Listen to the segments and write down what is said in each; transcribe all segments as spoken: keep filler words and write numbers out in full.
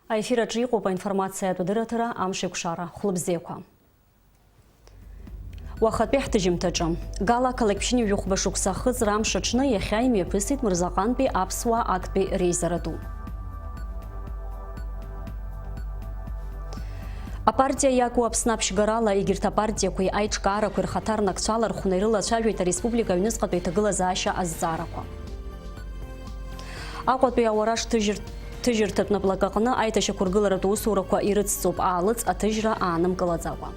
Аефир аҿы иҟоуп аинформациатә адырраҭара Амшеикәшара. Хәлыбзиақәа. Уахатәи ҳҭыжьымҭаҿы. Гала ақалақь ԥшьынҩажәи хәба шықәса ахыҵра амш аҽны иахьа имҩаԥысит Мырзаҟантәи аԥсуаа актәи реизара ду. Апартиа иаку Аԥсны аԥшьгарала егьырҭ апартиақәеи аиҿкаарақәеи рхаҭарнакцәа алархәны ирылацәажәеит ареспублика аҩныҵҟатәи аҭагылазаашьа азҵаарақәа. Аҟәатәи ауараш ҭыжьырҭ-, ҭыжьырҭатә наплак аҟны аиҭашьақәыргыларатә усурақәа ирыцҵоуп аалыҵ аҭыжьра аанымгылаӡакәа.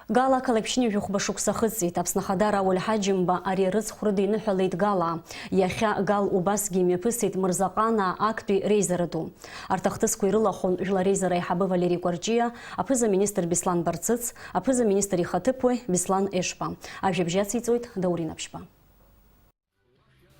Гала ақалақь ԥшьынҩажәи хәба шықәса ахыҵит. Аԥсны Ахада Рауль Ҳаџьымба ари арыцхә рыдиныҳәалеит Гала. Иахьа Гал убасгьы имҩаԥысит Мырзаҟанаа актәи реизара ду. Арҭ ахҭысқәа ирылахәын Жәлар реизара аиҳабы Валери Кәарҷиа, аԥыза-министр Беслан Барцыц, аԥыза-министр ихаҭыԥуаҩ Беслан Ешба. Ажәабжь ациҵоит Даурен Аԥшьба.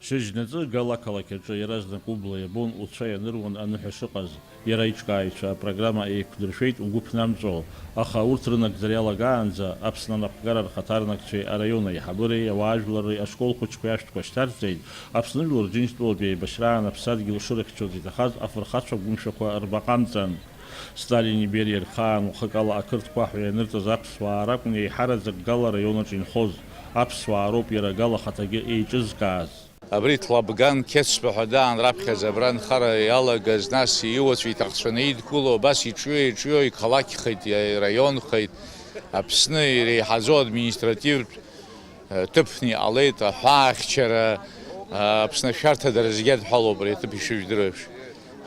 Шьыжьнаҵы Гала ақалақь аҿы иаразнак убла иабон уцәа ианыруан аныҳәа шыҟаз. Иара иҿкааҩцәа апрограмма еиқәдыршәеит угәы ԥнамҵәо, аха урҭ рынагӡара иалагаанӡа Аԥсны анапхгара рхаҭарнакцәеи араион аиҳабыреи, ауаажәларреи ашкол хәыҷқәеи ашәҭқәа шьҭарҵеит, Аԥсны Жәлар Џьынџьтәылатәи еибашьраан аԥсадгьыл шырыхьчоз иҭахаз афырхацәа гәымшәақәа рбаҟа амҵан. Сталини Бериеи рхаан уахыкала ақырҭқәа аҳәа ианырҵаз аԥсуаа ракәын еиҳараӡак Гала араион аҿы инхоз. Аԥсуаа роуп иара Гала ахаҭагьы еиҿызкааз. Абри Ҭлабган Қьецба ҳәа даан раԥхьаӡа абра анхара иалагаз, нас иуацәа иҭахцәаны идкыло, абас иҿио-иҿио иқалақьхеит, ираионхеит, Аԥсны иреиҳаӡоу административтә ҭыԥны иҟалеит аҳәаахьчара, Аԥсны ашәарҭа дара зегьы адҳәалоуп ари аҭыԥ ишыжәдыруеиԥш.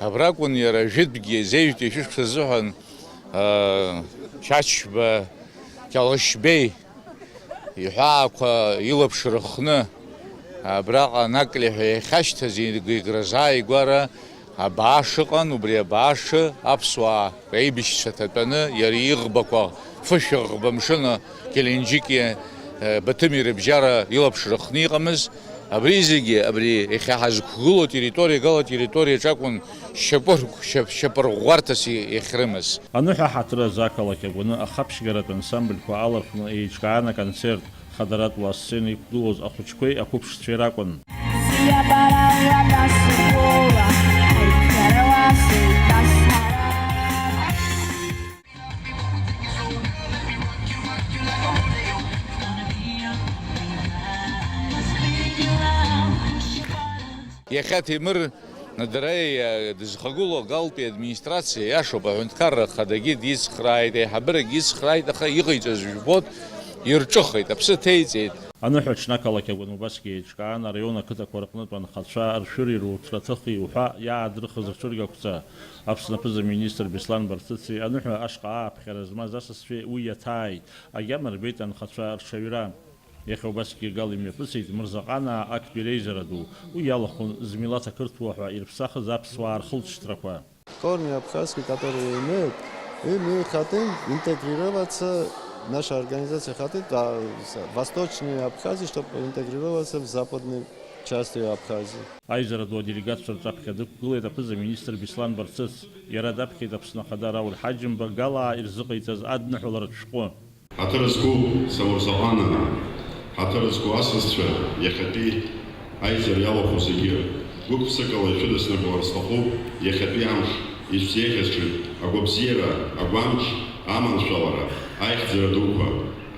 Абракәын иара жәытәгьы, зеижәтәи шәышықәса азыҳәан, Чачба Кьалышьбеи иҳәаақәа илаԥш рыхны, абраҟа Наклеиҳәа иахьашьҭаз игра зааигәара абааш ыҟан, убри абааш аԥсуаа реибашьцәа ҭатәаны, иара иӷбақәа фышәа ӷба мшыны Геленџьики, э, Баҭыми рыбжьара илаԥш рыхны иҟамыз. Абри зегьы, абри иахьа ҳазқәгылоу атерриториа, Гала атерриториаҿ акәын шьапы-, шьап-, шьапырӷәӷәарҭас и-, иахьрымаз. Аныҳәа ҳаҭыр азы ақалақь агәаны ахаԥшьгаратә ансамбльқәа алархәны еиҿкаан аконцерт. Хадаратәла асцена иқәгылоз ахәыҷқәеи ақәыԥшцәеи ракәын. Иахьа Ҭемыр Надараиа дызхагылоу Галтәи администрациа, иашоуп, аҳәынҭқарра ахадагьы дицхрааит, аиҳабырагьы ицхрааит, аха иҟаиҵаз жәбоит, ирҿыхеит, аԥсы ҭеиҵеит. Аныҳәа аҽны ақалақь агәаны убасгьы еиҿкаан, араион ақыҭақәа рҟнытә анхацәа ршәыри руҭраҭыхи уҳәа иаадырхыз рцәыргақәҵа. Аԥсны аԥыза-министр Беслан Барцыци аныҳәа ашҟа ааԥхьара змаз асасцәеи уи иаҭааит. Агьама рбеит анхацәа рҽаҩра. Иахьа убасгьы Гала имҩаԥысит Мырзаҟанаа актәи реизара ду. Уи иалахәын змилаҭ ақырҭуа ҳәа ирыԥсахыз аԥсуаа рхылҵшьҭрақәа. Корни абхазские, которые имеют, и мы хотим интегрироваться, наша организация хотит, а, с-, восточные Абхазии, чтобы интегрироваться в западной части Абхазии. Аизара ду аделегатцәа рҿаԥхьа дықәгылеит аԥыза-министр Беслан Барцыц. Иара даԥхьеит Аԥсны Ахада Рауль Ҳаџьымба Галаа ирзыҟаиҵаз адныҳәаларатә шәҟәы. Ҳаҭыр зқәу Самырзаҟанаа, ҳаҭыр зқәу асасцәа, иахьатәи аизара иалахәу зегьы, гәык-ԥсыкала ишәыдысныҳәалар сҭахуп иахьатәи амш, ишәзеиӷьасшьоит агәабзиара, агәамч, аманшәалара, аихьӡара дуқәа.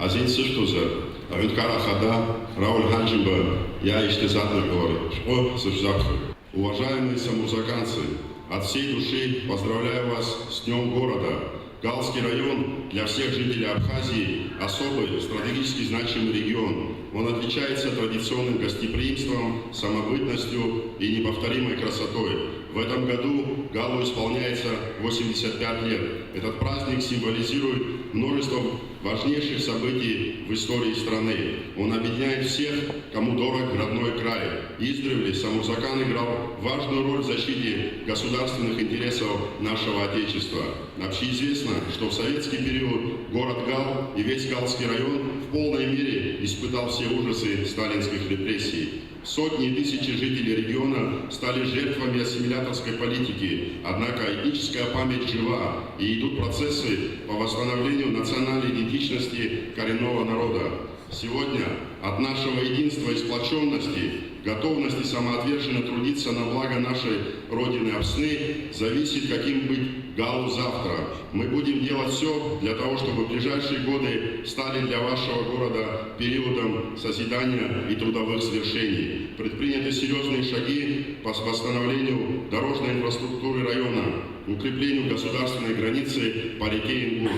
Азин сышәҭозар, аҳәынҭқар ахада Рауль Ҳаџьымба иааишьҭыз адныҳәаларатә шәҟәы сышәзаԥхьоит. Уважаемые самурзаканцы, от всей души поздравляю вас с Днём города. Галский район для всех жителей Абхазии особый, стратегически значимый регион. Он отличается традиционным гостеприимством, самобытностью и неповторимой красотой. В этом году Галу исполняется восемьдесят пять лет. Этот праздник символизирует множество важнейших событий в истории страны. Он объединяет всех, кому дорог родной край. Издревле Самурзакан играл важную роль в защите государственных интересов нашего Отечества. Общеизвестно, что в советский период город Гал и весь Галский район в полной мере испытал все ужасы сталинских репрессий. Сотни и тысячи жителей региона стали жертвами ассимиляторской политики, однако этническая память жива, и идут процессы по восстановлению национальной идентичности коренного народа. Сегодня от нашего единства и сплочённости Готовность и самоотверженно трудиться на благо нашей Родины Апсны зависит, каким быть Галу завтра. Мы будем делать все для того, чтобы ближайшие годы стали для вашего города периодом созидания и трудовых свершений. Предприняты серьезные шаги по восстановлению дорожной инфраструктуры района, укреплению государственной границы по реке Ингур.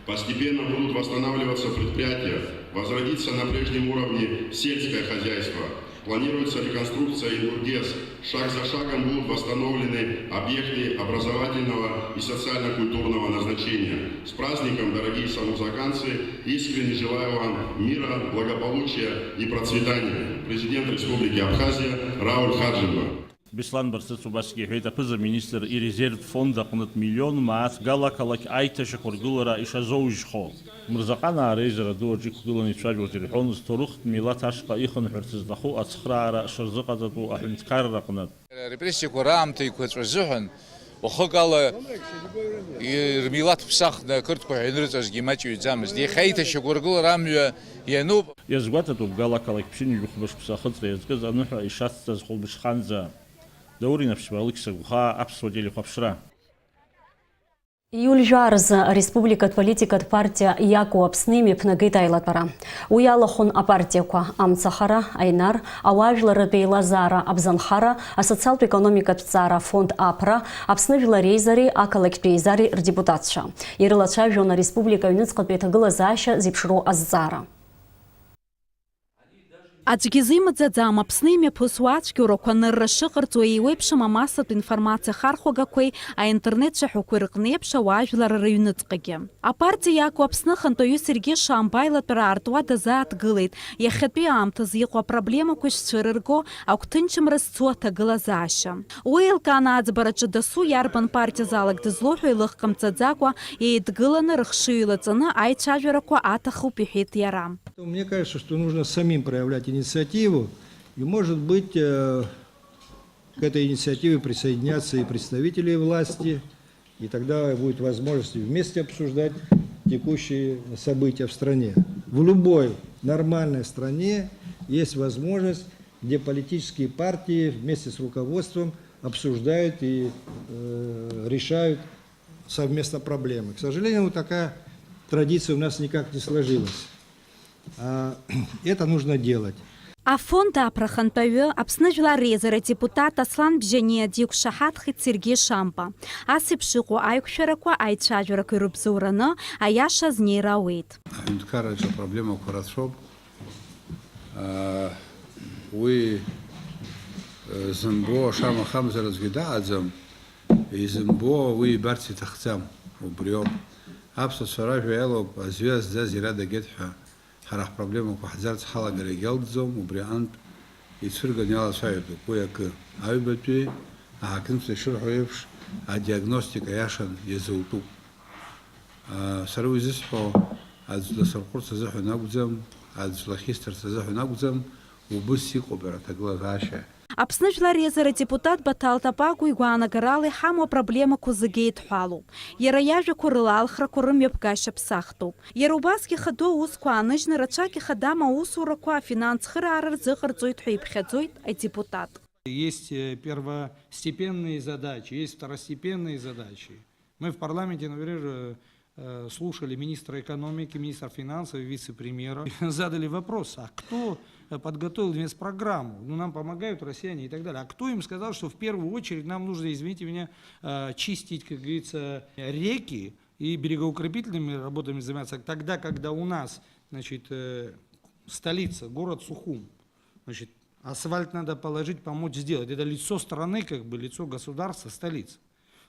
Постепенно будут восстанавливаться предприятия, возродится на прежнем уровне сельское хозяйство. Планируется реконструкция Ингургес. Шаг за шагом будут восстановлены объекты образовательного и социально-культурного назначения. С праздником, дорогие самурзаканцы! Искренне желаю вам мира, благополучия и процветания. Президент Республики Абхазия Рауль Хаджимба. Беслан Барцыц убасгьы иҳәеит, аԥыза-министр ирезервтә фонд аҟнытә миллион мааҭ Гал ақалақь аиҭашьақәыргылара ишазоужьхо. Мырзаҟанаа реизара ду аҿы иқәгыланы ицәажәоз ирҳәон, зҭоурыхтә милаҭ ашҟа ихынҳәырц зҭаху ацхраара шырзыҟаҵатәу аҳәынҭқарра аҟнытә. Репрессиақәа раамҭа еиқәаҵәа азыҳәан, уахык ала и-, рмилаҭ ԥсахны ақырҭқәа ҳәа ианрыҵазгьы имаҷҩӡамызт. Иахьа аиҭашьақәыргылара амҩа иануп. Иазгәаҭатәуп Гал ақалақь ԥшьынҩажәи хәба шықәса ахыҵра иазкыз аныҳәа ишацҵаз хәылбыҽханӡа. Даур Инаԥшьба, Алықьса Гәхаа, Аԥсуа телехәаԥшра. Ииуль жәаа рзы ареспубликатә политикатә партиа Иаку Аԥсны имҩаԥнагеит аилатәара. Уи алахәын апартиақәа Амцахара, Аинар, Ауаажәларратә Еилазаара Абзанхара, асоциалтә-економикатә ҵаара афонд Аԥра, Аԥсны Жәлар Реизареи ақалақьтә еизареи рдепутатцәа. Ирылацәажәон ареспублика аҩныҵҟатәи аҭагылазаашьа зеиԥшроу азҵаара. Аӡәгьы изимаӡаӡам Аԥсны имҩаԥысуа ацәгьоурақәа анырра шыҟарҵо еиуеиԥшым амассатә информациа ахархәагақәеи аинтернет цәаҳәақәеи рыҟны еиԥш ауаажәлар рыҩныҵҟагьы. Апартиа Иаку Аԥсны ахантәаҩы Сергеи Шамба аилатәара аартуа дазааҭгылеит, иахьатәи аамҭазы иҟоу апроблемақәа ишцәырырго, агәҭынчымра зцу аҭагылазаашьа. Уи еилкааны аӡбараҿы дасу иарбан партиазаалак дызлоу ҳәа илыхҟамҵаӡакәа, еидгыланы рыхшыҩ еилаҵаны аицәажәарақәа аҭахуп, иҳәеит иара. Мне кажется, что нужно самим проявлять инициативу, и, может быть, э, к этой инициативе присоединятся и представители власти, и тогда будет возможность вместе обсуждать текущие события в стране. В любой нормальной стране есть возможность, где политические партии вместе с руководством обсуждают и, э, решают совместно проблемы. К сожалению, вот такая традиция у нас никак не сложилась. А, это нужно делать. Афонд Аԥра ахантәаҩы, Аԥсны Жәлар Реизара адепутат Аслан Бжьаниа диқәшаҳаҭхеит Сергеи Шамба. Ас еиԥш иҟоу аиқәшәарақәа аицәажәарақәа ирыбзоураны аиаша азнеира ауеит. Аҳәынҭқарраҿы апроблемақәа рацәоуп. А, уи, э, зымбо, шамахамзар аӡәгьы даҟаӡам. Изымбо уи ибарц иҭахӡам, убриоуп. Аԥсуацәа ражәа иалоуп, азҩа зӡаз иара дагеит ҳәа. Ҳара ҳпроблемақәа ҳӡарц ҳалагарагь иалҵӡом, убри аҟынтә ицәырганы иалацәажәатәуп уи акы. Аҩбатәи аҳақьымцәа ишырҳәо еиԥш, адиагностика иашан иазутәуп. Сара уи зысҳәо аӡә дласырхәырц азыҳәан акәӡам, аӡә лахьисҭарц азыҳәан акәӡам, убыс иҟоуп иара аҭагылазаашьа. Аԥсны Жәлар Реизара адепутат Баҭал Тапагәуа игәаанагарала иҳамоу апроблемақәа зегьы еидҳәалоуп. Иара иажәақәа рыла алхрақәа рымҩаԥгашьа ԥсахтәуп. Иара убасгьы ахадоу аусқәа ааныжьны рацәак ихадам аусурақәа афинанс цхыраара рзыҟарҵоит ҳәа иԥхьаӡоит адепутат. Есть, э, первостепенные задачи, есть второстепенные задачи. Мы в парламенте, например, э, э, слушали министра экономики, министра финансов, вице-премьера. Задали вопрос, а кто, э, подготовил инвестпрограмму? Ну, нам помогают россияне и так далее. А кто им сказал, что в первую очередь нам нужно, извините меня, э, чистить, как говорится, реки и берегоукрепительными работами заниматься тогда, когда у нас, значит, э, столица, город Сухум, значит, асфальт надо положить, помочь сделать. Это лицо страны, как бы лицо государства, столица.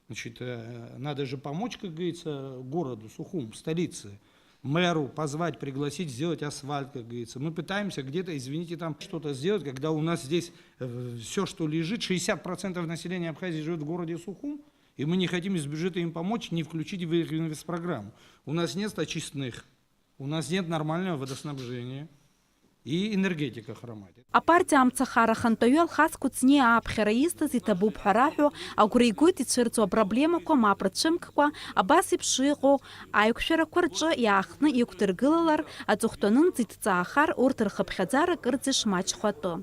Значит, э, надо же помочь, как говорится, городу Сухум, столице, мэру позвать, пригласить, сделать асфальт, как говорится. Мы пытаемся где-то, извините, там что-то сделать, когда у нас здесь, э, всё, что лежит, шестьдесят процентов населения Абхазии живёт в городе Сухум, и мы не хотим из бюджета им помочь, не включить в их инвестпрограмму. У нас нет очистных, у нас нет нормального водоснабжения. И энергетика хромает. Апартиа амцахара ахантәаҩы Алхас Кәыҵниа ааԥхьара изҭаз иҭабуп ҳәа раҳәо, агәра игоит ицәырҵуа апроблемақәа мап рцәымккәа, абас еиԥш иҟоу аиқәшәарақәа рҿы иаахтны иқәдыргылалар, аҵыхәтәанынӡа иҭҵаахар, урҭ рхыԥхьаӡара кырӡа ишмаҷхо атәы.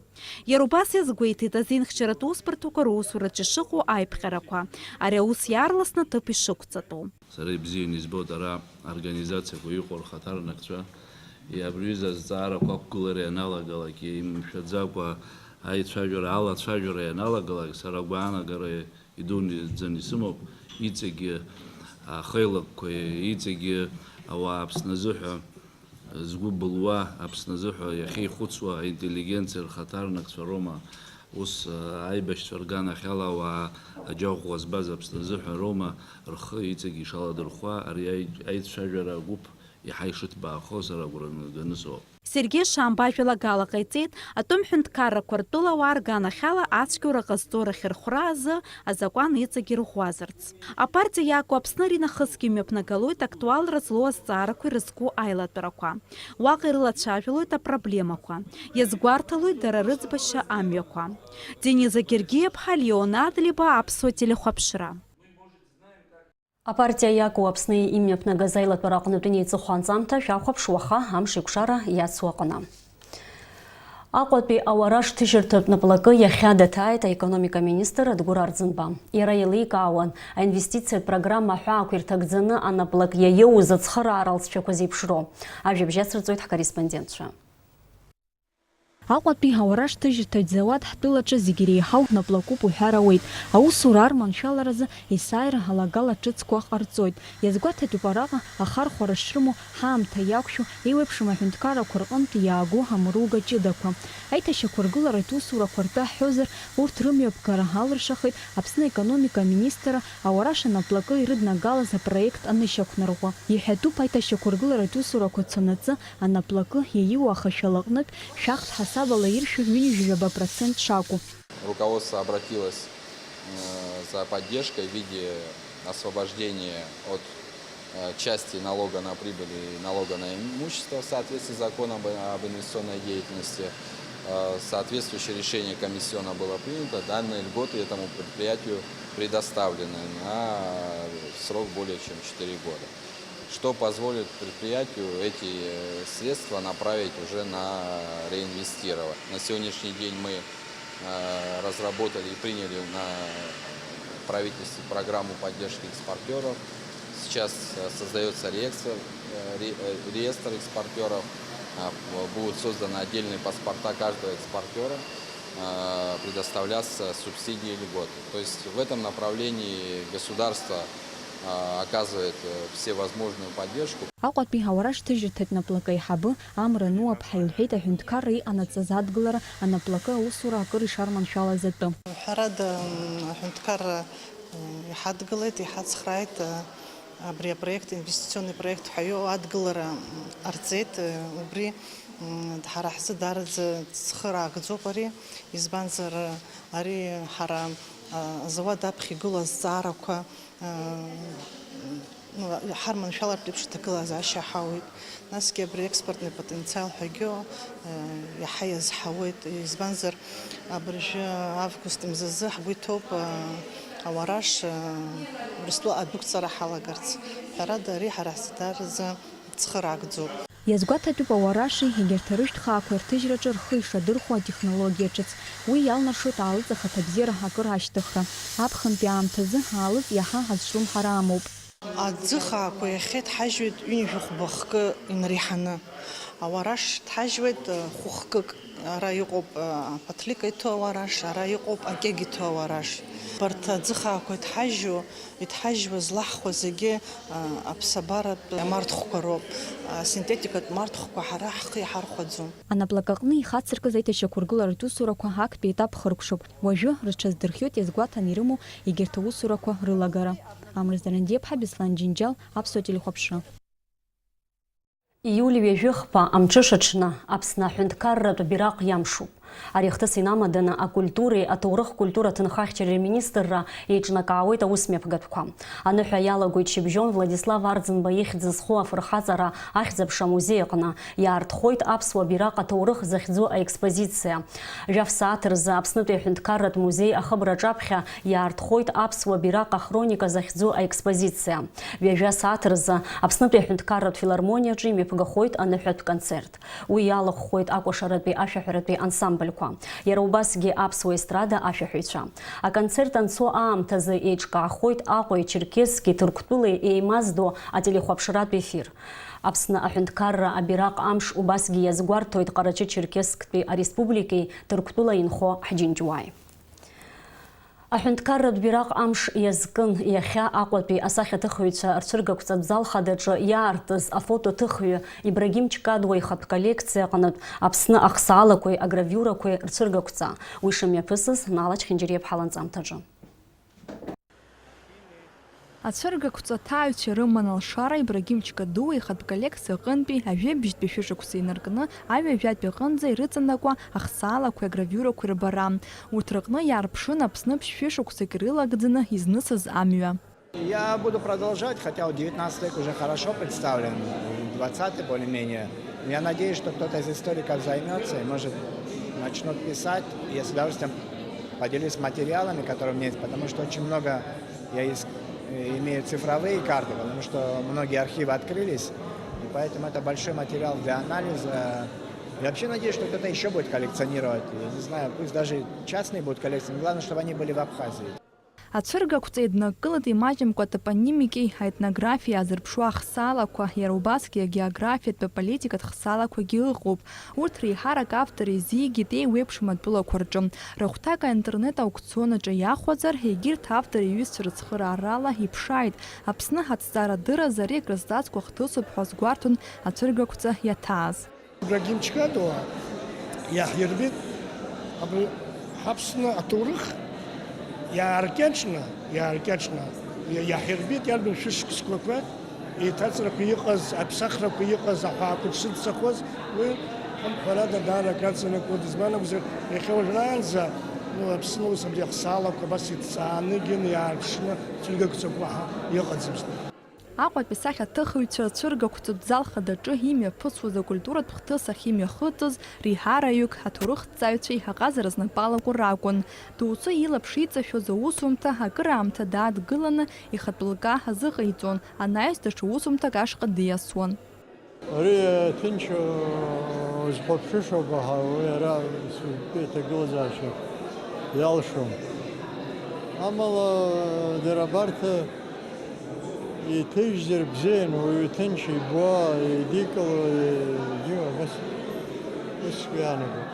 Иара убас иазгәеиҭеит азинхьчаратә усбарҭақәа русураҿы ишыҟоу аиԥҟьарақәа, ари аус иаарласны ҭыԥ ишықәҵатәу. Сара ибзианы избоит ара организациақәа иҟоу рхаҭарнакцәа, абри аҩыза азҵаарақәа ақәгылара ианалагалак, имшәаӡакәа аицәажәара, алацәажәара ианалагалак, сара агәаанагара идуӡӡаны исымоуп, иҵегьы ахеилакқәа, иҵегьы ауаа Аԥсны азыҳәа згәы былуа, Аԥсны азыҳәа иахьеихәыцуа аинтеллигенциа рхаҭарнакцәа роума, ус, аибашьцәа рганахьала ауаа аџьаӷәӷәа збаз Аԥсны азыҳәа роума рхы иҵегь ишаладырхәуа, ари аи-, аицәажәара агәыԥ иаҳа ишыҭбаахо сара агәра ганы соуп. Сергеи Шамба ажәалагала ҟаиҵеит, атәым ҳәынҭқаррақәа ртәыла ауаа рганахьала ацәгьоура ҟазҵо рахьырхәра азы азакәан иҵегь ирӷәӷәазарц. Апартиа иаку Аԥсны аринахысгьы имҩаԥнагалоит актуалра злоу азҵаарақәа ирызку аилатәарақәа. Уаҟа ирылацәажәалоит апроблемақәа, иазгәарҭалоит дара рыӡбашьа амҩақәа. Дениза Гергиаԥҳа, Леон Адлеиба, Аԥсуа телехәаԥшра. Апартиа иаку Аԥсны имҩаԥнагаз аилатәара аҟнытә инеиҵыху анҵамҭа шәахәаԥш уаха амш еиқәшара иацу аҟны. Аҟәатәи ауараш ҭыжьырҭатә наплакы иахьа даҭааит аекономика министр Адгәыр Арӡынба. Иара еиликаауан, аинвестициатә программа аҳәаақәа ирҭагӡаны анаплак иаиоуз ацхыраара алҵшәақәа зеиԥшроу. Ажәабжь ацырҵоит ҳкорреспондентцәа. Аҟәатәи ауараш ҭыжьырҭатә зауад ҳтәылаҿы зегь иреиҳау наплакуп уҳәар ауеит. Аусура арманшәаларазы есааира алагала ҿыцқәа ҟарҵоит. Иазгәаҭатәуп араҟа ахархәара шрымоу, ҳаамҭа иақәшәо, еиуеиԥшым аҳәынҭқаррақәа рҟынтә иаагоу амруга ҷыдақәа. Аиҭашьақәыргыларатә усурақәа ртәы ҳҳәозар, урҭ рымҩаԥгара алыршахеит Аԥсны аекономика аминистрра ауараш анаплакы ирыднагалаз апроект анышьақәнарӷәӷәа. Иҳәатәуп аиҭашьақәыргыларатә усурақәа цанаҵы анаплакы иаиуа ахашәала аҟнытә шәахтә ҳасабала иршәу ҩынҩажәаба процент шакәу. Руководство обратилось, э, за поддержкой в виде освобождения от, э, части налога на прибыль и налога на имущество в соответствии с законом об, об инвестиционной деятельности. Э, соответствующее решение комиссионно было принято. Данные льготы этому предприятию предоставлены на срок более чем четыре года, что позволит предприятию эти, э, средства направить уже на реинвестирование. На сегодняшний день мы, э, разработали и приняли на правительстве программу поддержки экспортеров. Сейчас, э, создаётся реестр, э, ре-, э, реестр экспортеров. А, в-, будут созданы отдельные паспорта каждого экспортера, э, предоставляться субсидии и льготы. То есть в этом направлении государство, а, оказывает, э, всевозможную поддержку. Аҟәатәи ауараш ҭыжьырҭатә наплакы аиҳабы Амра Нуаԥҳа илҳәеит аҳәынҭқарра иҟанаҵаз адгылара анаплакы аусура акыр ишарманшәалаз атәы. Ҳәарада, м, аҳәынҭқарра, м, иҳадгылеит, иҳацхрааит, м, абри апроект, инвестиционный проект ҳәа иоуа адгылара, м, ҟарҵеит, м, убри, м, ҳара ҳзы даараӡа цхыраагӡоуп ари, избанзар, ари ҳара, а, азауад аԥхьа игылоу азҵаарақәа, ну, ҳарманшәалартә еиԥш аҭагылазаашьа ҳауеит. Насгьы абри аекспортный потенциал ҳәагьы, э, иаҳа иазҳауеит. Избанзар, абыржәы август мзазы ҳгәы иҭоуп, э, ауараш, э, Урыстәыла адәықәҵара ҳалагарц. Ҳәарада, ари ҳара ҳзы даараӡа цхыраагӡоуп. Иазгәаҭатәуп ауараши егьырҭ арыжәтә хаақәеи рҭыжьраҿы рхы ишадырхәо атехнологиа ҿыц. Уи иалнаршоит аалыҵ ахаҭабзиара акыр ашьҭыхра. Аԥхынтәи аамҭазы аалыҵ иаҳа азҿлымҳара амоуп. Аӡыхаақәа иахьа иҭҳажьуеит ҩынҩажәи хәба хкы инареиҳаны. Ауараш ҭҳажьуеит, э, хәы-хкык. Ара иҟоуп, э, аԥаҭлика иҭоу ауараш, ара иҟоуп акьагь иҭоу ауараш. Абарҭ аӡыхаақәа иҭҳажьу, иҭҳажьуа злаҳхәа зегьы, э, аԥсабаратә амарҭхәқәа роуп. Асинтетикатә марҭхәқәа ҳара ҳхы иҳархәаӡом. Анаплак аҟны ихацыркыз аиҭашьақәыргыларатә усурақәа актәи етап хыркәшоуп. Уажәы рыҽаздырхиоит иазгәаҭаны ирымоу егьырҭ аусурақәа рылагара. Амра Зарандиаԥҳа, Беслан Џьынџьал, Аԥсуа телехәаԥшра. Ииуль ҩажәи хԥа амҽыша аҽны Аԥсны аҳәынҭқарратә бираҟ иамшуп. Ари ахҭыс инамаданы акультуреи аҭоурых-культура аҭынхахьчареи рминистрра еиҿнакаауеит аусмҩаԥгатәқәа. Аныҳәа иалагоит шьыбжьон Владислав Арӡынба ихьӡ зху афырхаҵара ахьӡ-аԥша амузеи аҟны, иаартхоит аԥсуа бираҟ аҭоурых захьӡу аекспозициа. Жәаф сааҭ рзы Аԥснытәи аҳәынҭқарратә музеи ахыбраҿаԥхьа иаартхоит аԥсуа бираҟ ахроника захьӡу аекспозициа. Ҩажәа сааҭ рзы Аԥснытәи аҳәынҭқарратә филармониаҿы имҩаԥгахоит аныҳәатә концерт. Уи иалахәхоит акәашаратәи ашәаҳәаратәи ансамбльқәа, иара убасгьы аԥсуа естрада ашәаҳәаҩцәа. Аконцерт анцо аамҭазы еиҿкаахоит Аҟәеи Черкессгьы Ҭырқәтәылеи еимаздо ателехәаԥшратә ефир. Аԥсны аҳәынҭқарра абираҟ амш убасгьы иазгәарҭоит Ҟарачы-Черкессктәи ареспубликеи Ҭырқәтәыла инхо ҳџьынџьуааи. Аҳәынҭқарратә бираҟ амш иазкын иахьа Аҟәатәи асахьаҭыхыҩцәа рцәыргақәҵатә зал хадаҿы иаартыз афотоҭыхҩы Ибрагим Чкадуа ихатә коллекциа аҟнытә Аԥсны ахсаалақәеи агравиурақәеи рцәыргақәҵа. Уи шымҩаԥысыз Нала Чхинџьариа-ԥҳа ланҵамҭаҿы. Ацәыргақәҵа аҭааҩцәа ирыман алшара Ибрагим Чкадуа ихатә коллекциа аҟынтәи ажәабжьтәи шәышықәса инаркны аҩажәатәи аҟынӡа ирыҵанакуа ахсаалақәеи агравиурақәеи рбара. Урҭ рыҟны иаарԥшын Аԥсны ԥшь-шәышықәсак ирылагӡаны изнысыз амҩа. Я буду продолжать, хотя вот девятнадцатый век уже хорошо представлен, двадцатый более-менее. Я надеюсь, что кто-то из историков займётся и, может, начнут писать. Я с удовольствием поделюсь материалами, которые у меня есть, потому что очень много я иск-, э, имею цифровые карты, потому что многие архивы открылись, и поэтому это большой материал для анализа. Я вообще надеюсь, что кто-то ещё будет коллекционировать. Я не знаю, пусть даже частные будут коллекции, но главное, чтобы они были в Абхазии. Ацәыргақәҵа еиднакылеит имаҷымкәа атопонимикеи аетнографиеи азырԥшуа ахсаалақәа, иара убасгьы агеографиатә аполитикатә хсаалақәагьы ыҟоуп. Урҭ реиҳарак автор изигеит еиуеиԥшым атәылақәа рҿы. Рыхәҭак аинтернет аукцион аҿы иахәазар, егьырҭ автор иҩызцәа рыцхыраарала иԥшааит, Аԥсны аҭҵаарадырразы ари акрызҵазкуа хҭысуп ҳәа азгәарҭон ацәыргақәҵа иаҭааз. Ибрагим Чкадуа иаҳирбеит абри ҳаԥсны аҭоурых иааркьаҿны, иааркьаҿны иа-, иаҳирбеит иарбан шәышықәсқәақәа, еиҭаҵрақәа иҟаз, аԥсахрақәа иҟаз, аҳәаақәа дшыццахуаз, уи, ҳәарада, даара акраҵанакуеит, избан акәзар, иахьа уажәраанӡа, ну, Аԥсны ус абри ахсаалақәа абас иҭҵааны, егьины иаарԥшны цәыргақәҵак уаҳа иҟаӡамызт. Аҟәатәи асахьаҭыхыҩцәа рцәыргақәҵатә зал хадаҿы имҩаԥысуаз акультуратә хҭыс ахьымҩахыҵыз реиҳараҩык аҭоурыхҭҵааҩцәеи аҟазара знапы алаку ракәын. Доусы илаԥш иҵашәоз аусумҭа акыраамҭа даадгыланы ихатәы лкаа азыҟаиҵон, анаҩс даҽа усумҭак ашҟа диасуан. Ари ҭынч, зхәаԥшышоуп, аха уи ара сынтәа иҭагылазаашьа иалшом. Амала дара абарҭ иҭыжьзар бзиан, уаҩы ҭынч ибуа, идикыло, егьи абас уск иаанагоит.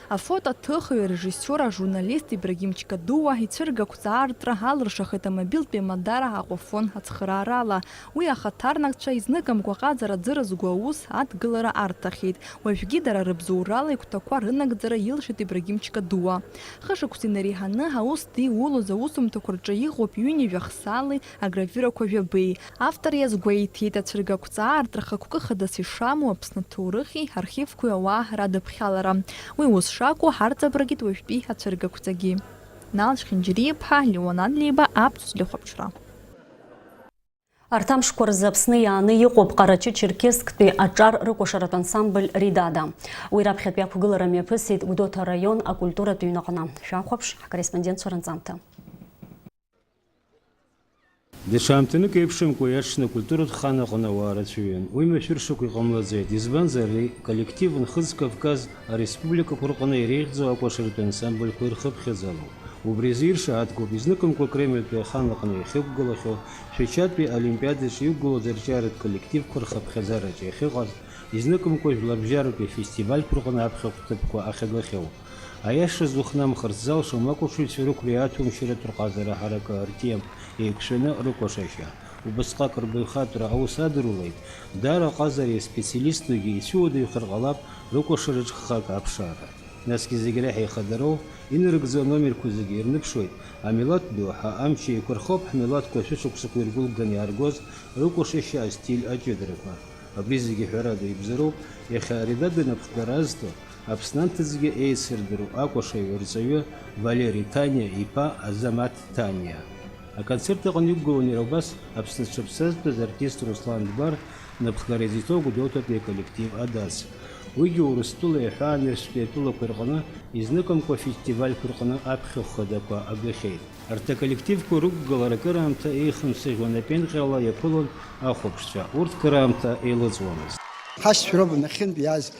Афотоҭыхҩы, арежиссиор, ажурналист Ибрагим Чкадуа ицәыргақәҵа аартра алыршахеит амобилтәи амадара Аҟәафон ацхыраарала. Уи ахаҭарнакцәа изныкымкәа аҟазара аӡы рызго аус адгылара арҭахьеит. Уажәгьы дара рыбзоурала игәҭақәа рынагӡара илшеит Ибрагим Чкадуа. Хышықәса инареиҳаны аус диулоз аусумҭақәа рҿы иҟоуп ҩынҩажәа хсаалеи агравиурақәа жәабеи. Автор иазгәеиҭеит, ацәыргақәҵа аартра хықәкы хадас ишамоу Аԥсны аҭоурыхи архивқәеи ауаа радыԥхьалара. Уи ус шакәу ҳарҵабыргит уажәтәи ацәыргақәҵагьы. Нал Чхинџьариа-ԥҳа, Леон Адлеиба, Аԥсуа телехәаԥшра. Арҭ амшқәа рзы Аԥсны иааны иҟоуп Ҟарачы-Черкессктәи аҿар рыкәашаратә ансамбль Ридада. Уи раԥхьатәи ақәгылара мҩаԥысит Гәдоуҭа араион акультуратә ҩнаҟны. Шәахәаԥш, ҳкорреспондентцәа рынҵамҭа. Даҽа аамҭанык еиԥшымкәа иаҽны акультуратә хан аҟны ауаа рацәаҩын. Уи машәыршақә иҟамлаӡеит, избанзар, ари коллектив Нхыҵ Кавказ ареспубликақәа рҟны иреиӷьӡоу акәашаратә ансамбльқәа ирхыԥхьаӡалоуп. Убри азы иршааҭгоуп изныкымкәа Кремльтәи ахан аҟны иахьықәгылахьоу, Шәачатәи Олимпиадаҿы иқәгылоз арҿиаратә коллективқәа рхыԥхьаӡараҿы иахьыҟаз, изныкымкәа жәларбжьаратәи афестивальқәа рҟны аԥхьахә ҭыԥқәа ахьагахьоу. Аиашаз ухнамхырц залшом акәашаҩцәа рықәреи аҭәамшьаратә рҟазара ҳаракы артем еиқәшәаны рыкәашашьа. Убасҟак рбаҩхатәра аус адырулеит, даара аҟазареи аспециалистугьы ицәыуадаҩхар ҟалап рыкәашараҿ ххак аԥшаара. Насгьы зегь реиҳа ихадароу, инарыгӡо аномерқәа зегьы ирныԥшуеит, амилаҭ доуҳа амч еиқәырхоуп ҳмилаҭқәа шәышықәсақәа иргәылганы иааргоз рыкәашашьа астиль аҷыдарақәа. Абри зегьы ҳәарада ибзароуп, иахьа аредада напхгара азҭо, Аԥсны анҭыҵгьы еицырдыруа акәашаҩ арҵаҩы Валери Ҭаниа иԥа Азамаҭ Ҭаниа. Аконцерт аҟны иқәгылон иара убас Аԥсны зҽаԥсазтәыз артист Руслан Дбар, напхгара изиҭо Гәдоуҭатәи аколлектив Адас. Уигьы Урыстәылеи аҳәаанырцәтәи атәылақәеи рҟны, изныкымкәа афестивальқәа рҟны аԥхьахә хадақәа агахьеит. Арҭ аколлективқәа рықәгылара акыраамҭа еихымсыӷьуан, апенҟьала иаԥылон ахәаԥшцәа, урҭ кыраамҭа еилыҵуамызт. Ҳашьцәа роуп нахьынтә иааз.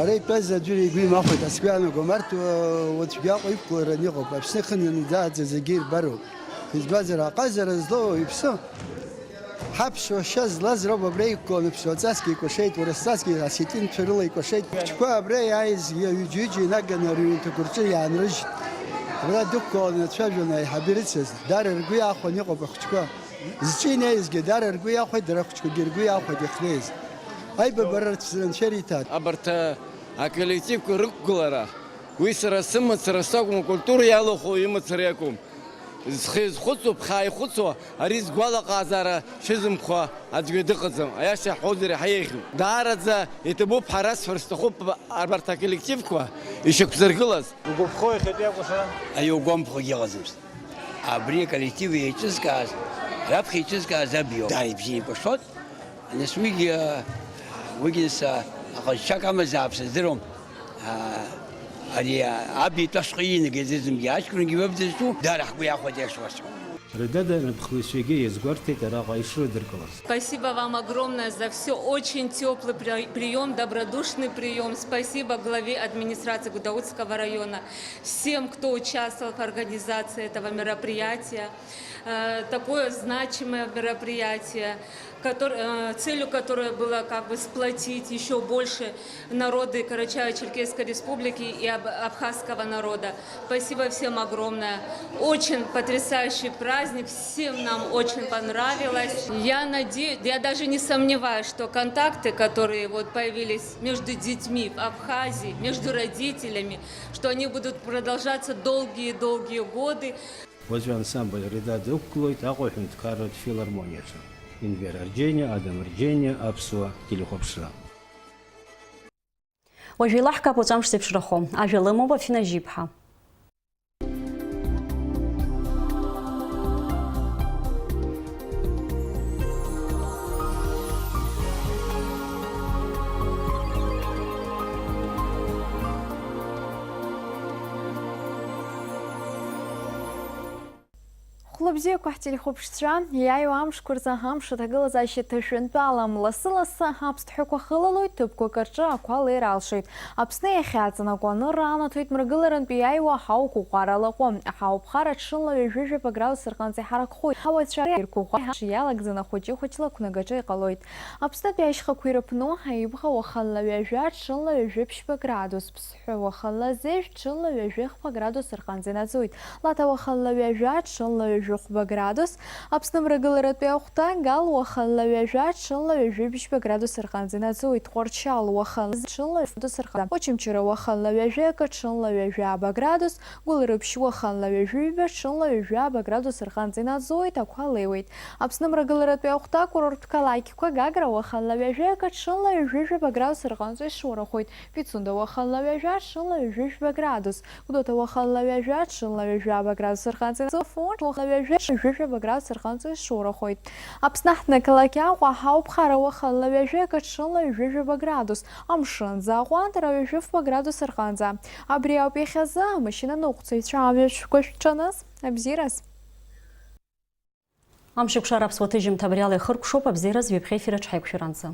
Ара итәаз аӡәыр игәы имахәеит, ас сгәы иаанагом, арҭ, уа, уаҵәгьы Аҟәа иқәгылараны иҟоуп, Аԥсны ахьынанӡа зегьы ирбароуп. Избанзар, аҟазара злоу иԥсы. Ҳаԥсуа шьа злаз роуп абра иқәгыланы, ԥсуаҵасгьы икәашеит, урысҵасгьы осетинцәа рыла икәашеит. Хәыҷқәа абра иааиз ҩыџьа-ҩыџьа инаганы рыҩнқәа рҿы иаанрыжьит. Абра дықәгыланы дцәажәон аиҳабы ирыцыз. Дара ргәы иахәон иҟоуп ахәыҷқәа. Зҿы инеизгьы дара ргәы иахәеит, дара ахәыҷқәагьы ргәы иахәеит иахьнеиз. Аибабара рцәа анцәа ириҭааит. Абарҭ, а, аколлективқәа рықәгылара, уи сара сымацара сакәым, акультура иалахәу имацара иакәым. Зхы иазхәыцуа, ԥхьаа ихәыцуа, ари згәалаҟазаара шәызымхәа аӡәгьы дыҟаӡам, аиаша иаҳҳәозар иаҳа еиӷьуп. Даараӡа иҭабуп ҳәа расҳәар сҭахуп абарҭ аколлективқәа ишьақәзыргылаз. Угәаԥхо иахьатәи акәашара? Аиугәамԥхогьы ыҟаӡамызт. Абри аколлектив еиҿызкааз, раԥхьа еиҿызкааз абио. Дааибжьеикәашот. Нас уигьы, уигьы са аҟазшьак амазаап сыздыруам. А, ари, а, аб итәашҟа иинагаз зынгьы аҷкәынгьы уаб дызҿу, дара ҳгәы иахәеит иашуасҳәо. Редада напхгаҩцәагьы иазгәарҭеит араҟа ишрыдыркылаз. Спасибо вам огромное за всё. Очень тёплый при-, приём, добродушный приём. Спасибо главе администрации Гудаутского района, всем, кто участвовал в организации этого мероприятия. Э, такое значимое мероприятие, котор-, э, целью которое было как бы сплотить ещё больше народы Карачаево-Черкесской Республики и аб-, абхазского народа. Спасибо всем огромное. Очень потрясающий праздник, всем нам очень понравилось. Я наде-, я даже не сомневаюсь, что контакты, которые вот появились между детьми в Абхазии, между родителями, что они будут продолжаться долгие-долгие годы. Уаҵәы ансамбль Редада ықәгылоит Аҟәа аҳәынҭқарратә филармониаҿы. Инвер Арџьениа, Адам Арџьениа, Аԥсуа телехәаԥшра. Уажә еилаҳкаап уаҵәы амш зеиԥшрахо. Ажәа лымоуп Афина Жьиԥҳа. Хәлыбзиақәа ҳтелехәаԥшцәа, иааиуа амшқәа рзы амш аҭагылазаашьа ҭышәынтәалам. Лассы-лассы аԥсҭҳәақәа хылалоит, ҭыԥқәак рҿы ақәа леира алшоит. Аԥсны иахьаҵанакуа анырра анаҭоит мрагыларантә иааиуа аҳауа қәыӷәӷәара алаҟәы. Аҳауа ԥхара ҽынла ҩажәижәаба градус рҟынӡа иҳаракхоит. Ҳауацәа ирқәыӷәӷәа иалагӡаны хәыҷы-хәыҷла ақәнагаҿы иҟалоит. Аԥснытәи ашьхақәа ирыԥну аибӷа уахынла ҩажәа, ҽынла ҩажәи ԥшьба градус, ԥсҳәы уахынла зежә, ҽынла ҩажәи хԥа градус рҟынӡа инаӡоит. Лаҭа уахынла ҩажәа, ҽынла ҩажәи хәба градус, Аԥсны мрагыларатәи ахәҭа, Гал уахынла ҩажәа, ҽынла ҩажәи ԥшьба градус рҟынӡа инаӡоит. Тҟәарчал уахынла ҽынла ҩажәи градус рҟынӡа. Очамчыра уахынла ҩажәи акы, ҽынла ҩажәи ааба градус, Гәылрыԥшь уахынла ҩажәи ҩба, ҽынла ҩажәи ааба градус рҟынӡа инаӡоит, ақәа леиуеит. Аԥсны мрагыларатәи ахәҭа, акурорттә қалақьқәа, Гагра уахынла ҩажәи акы, ҽынла ҩажәи жәаба градус рҟынӡа ишуарахоит. Пицунда уахынла ҩажәа, ҽынла ҩажәи жәба градус. Гәдоуҭа уахынла ҩажәа, ҽынла ҩажәи ааба градус рҟынӡа инаӡоит. Афон уахынла ҩажәа, ҩажәи жәаба градус рҟынӡа ишуарахоит. Аԥсны аҳҭны ақалақь Аҟәа аҳауа ԥхара уахынла ҩажәи акы, ҽынла ҩажәи жәаба градус. Амшын аӡы аҟәандара ҩажәи фба градус рҟынӡа. Абри ауп иахьазы амашьына ныҟәцаҩцәа амҩаҿқәа шәҽаныз. Абзиараз. Амшеикәшара аԥсуа ҭыжьымҭа абриала ихыркәшоуп, абзиараз ҩаԥхьа ефир аҿы ҳаиқәшәаранӡа.